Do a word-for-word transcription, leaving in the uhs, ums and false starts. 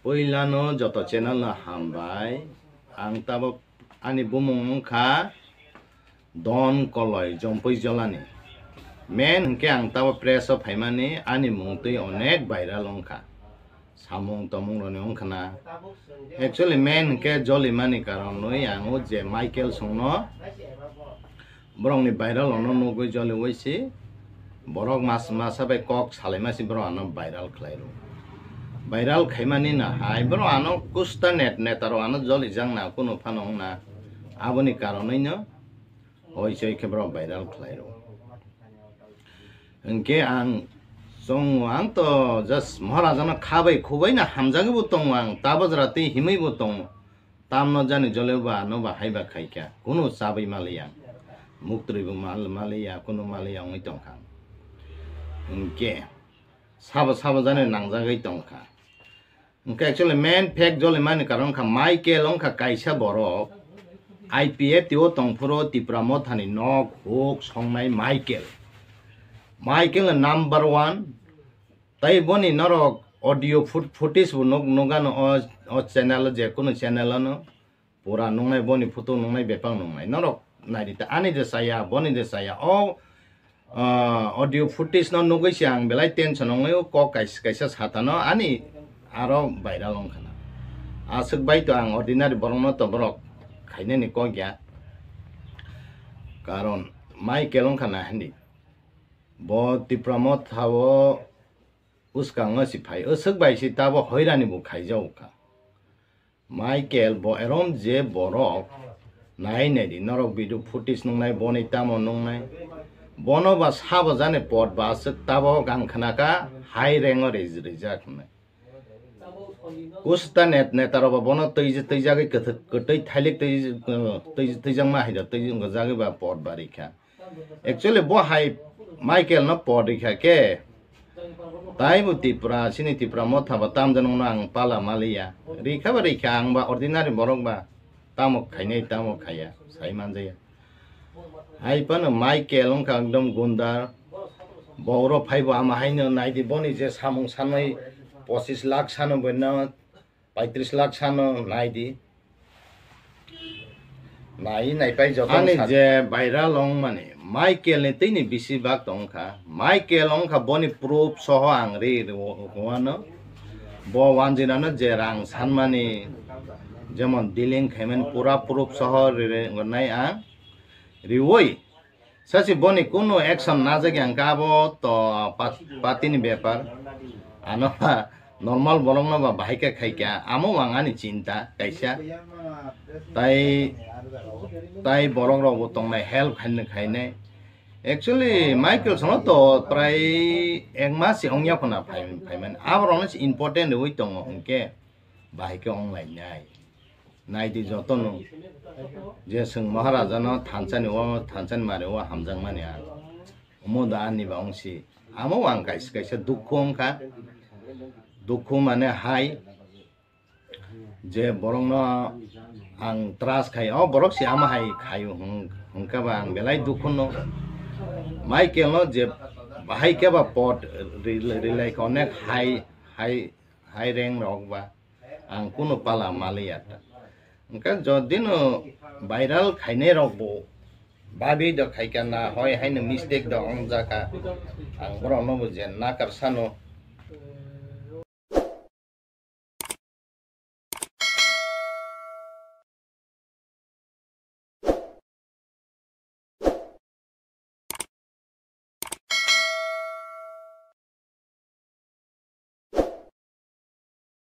Puilano joto channel no hambai. Ang tabok ani bumung wngkha Don Koloi Jompui Jolani. Main hwnkhe ang tabok press o phaimani ani mung twi onek viral wngkha. Samung tomung roni wngkha na. Actually main hwnkhe jolimani karon nwi ang o je Michael songno borokni viral ono nugwi joliwi si borok mas masa bai kok salaima si borok ano viral khlai rw. Viral khaimani no hai borok ano kusta net neta rok ano jolijak na kunu phano wng na. Aboni karonwi no hoi choi khe borok viral khlai rw. Hwnkhe ang chongo ang to just Maharajano khabai khubai no hamjagwi bo tongo ang tabajra tei himwi bo tongo. Tamno jani jole ba ano ba hai ba khaikha, kunu chabai maliya, muktwi bo mal maliya, kunu maliya wngwi tongkha. Hwnkhe sabo sabo jani nangjagwi tongkha. Hwnkhe actually main fact jole mani karon wngkha Michael wngkha kaisa borok I P F T o tongphuru Tipra Mothani nok huk songnai Michael. Michael number one. Tai boni norok audio foot-, footage bo nuk-, nukgano o, o channel o, je kunu channel ano pura nungnai, boni photo nungnai, bepang nungnai. Norok naidi ta, ani de saya, boni de saya. O, ah, audio footage no nugwi se ang belai tension wngwi o kok kaisa, kaisa satano ani aro viral wngkha na. Aswk bai to ang ordinary borok no to borok khainani kok ya. Karon Michael wngkha na hindi. Bo Tipra Motha o bwskango si phai, aswk bai si tabo hoirani bo khaijago kha. Michael bo erom je borok nai nai di, norok video footage nungnai, boni tamo nungnai. Bono ba sabo jani pot ba aswk tabo gang khna kha, hai rengo rej-, rijak hwnwi. Kusta net, netarok ba bono twi-, twijagwi kwthw-, kwtwi thailik twi-, twi-, twijakma hai da, twi-, twijagwi ba pot ba rikha. Actually bo hai Michael no pot rikha khe, taibo Tipra, chini Tipra Motha ba tamjani no ang pala maliya. Rikha ba rikha, ang ba ordinary borok ba tamo khainai, tamo khaiya, sai manjaya. Hai phano Michael wngkha ekdom gundar. Bo oro phaibo ama haino naidi, boni je samung sanai pochis lakh sano boino paitris lakh sano naidi. Nai, nai pai joto ani sa- je viral wngmani Michael ni twi ni bisi bak tongkha. Michael wngkha boni proof soho ang ri, ri, wano. Bo wanjinano je rang sanmani, jemon dealing khaimani pura proof soho ri, ri, nai ang riwi. Sachi boni kunu action najak yang ka abo to pat-, patini bepar. Ano ba normal borok no ba bahai khe khai kha. Amo ang ani chinta kaisa. Tai, tai borok rok bo tongnai help khainai khainai. Actually Michael sono to prai ek mas si ongya khuna phai, phaiman. Abo rok no si important wi tongo hwnkhe. Bahai khe wng lainai. Naidi jotono je chwng Maharajano thansani o, thansani mari o hamjakmani ang. Omo da ani ba wngsi. Amo ang kaisa kaisa dukhu wngkha. Dukhu mane hai je borokno ang trust khai, o borok se ama hai khaio hwn-, hwnkha ba ang belai dukhu no. Michael no je bahai khe ba pot ri-, rilai kha onek hai, hai hai rank rok ba ang kunu pala maliya ta. Hwnkhe jodi no viral khainai rok bo babi do khaikha na hoi haino mistake do wngjaka. Ang borok no bo je nakar sano